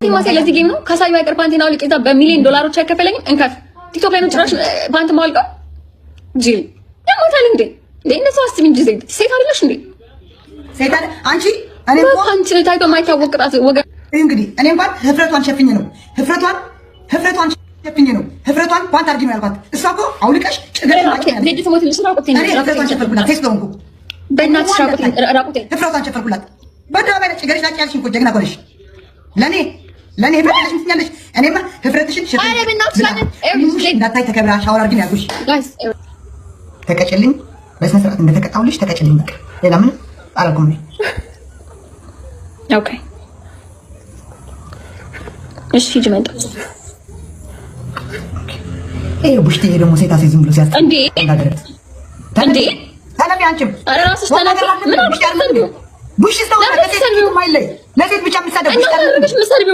ማሴ ለዚህ game ነው። ካሳዩ አይቀር ፓንቴን አውልቄ እዛ በሚሊዮን ዶላሮች አይከፈለኝም። እንከፍ ቲክቶክ ላይ ነው ጭራሽ ፓንት ማውልቀው። ጅል ያሞታል እንዴ? እንዴ እንደሱ አስቢ እንጂ ዜድ፣ ሴት አይደለሽ እንዴ? ሴት አይደል አንቺ? እኔ እኮ ፓንት ታይቶ የማይታወቅ ቅጣት ወገን። እንግዲህ እኔ እንኳን ህፍረቷን ሸፍኜ ነው፣ ህፍረቷን ሸፍኜ ነው፣ ህፍረቷን ፓንት አድርጊ ነው ያልኳት። እሷ እኮ አውልቀሽ ጭገሽ ናጭ ነው። ዜድ ስሞትልሽ ራቁቴን። እኔ ህፍረቷን ሸፈንኩላት። ሴት ስለሆንኩ። በእናትሽ ራቁቴን፣ ራቁቴን። ህፍረቷን ሸፈንኩላት። በአደባባይ ጭገሽ ናጭ ያልሽኝ እኮ ጀግና እኮ ነሽ። ለኔ ህፍረት የለሽም ትኛለሽ። እኔማ ህፍረትሽን ሸፍኜ ኧረ በእናትሽ እንዳታይ ተከብራ ሻወር አድርጊ ነው ያልኩሽ። Guys። ተቀጭልኝ፣ በስነ ስርዓት እንደተቀጣሁልሽ ተቀጭልኝ። በቃ ሌላ ምንም አላልኩም እኔ። Okay፣ እሺ፣ ሂጂ መጣ። ይሄ ቡሽትዬ ደግሞ ሴታ ሴት ዝም ብሎ ሲያስ እንዴ እንዴ ተነፊ አንቺም። ኧረ ራስሽ ተነፊ። ምን አልኩሽ? ቡሽ ስተው ለምን ከሴት ትሰድቢው? ማይለይ ለሴት ብቻ የሚሳደብ እና ቡሽ አደረገሽ የምትሰድቢው?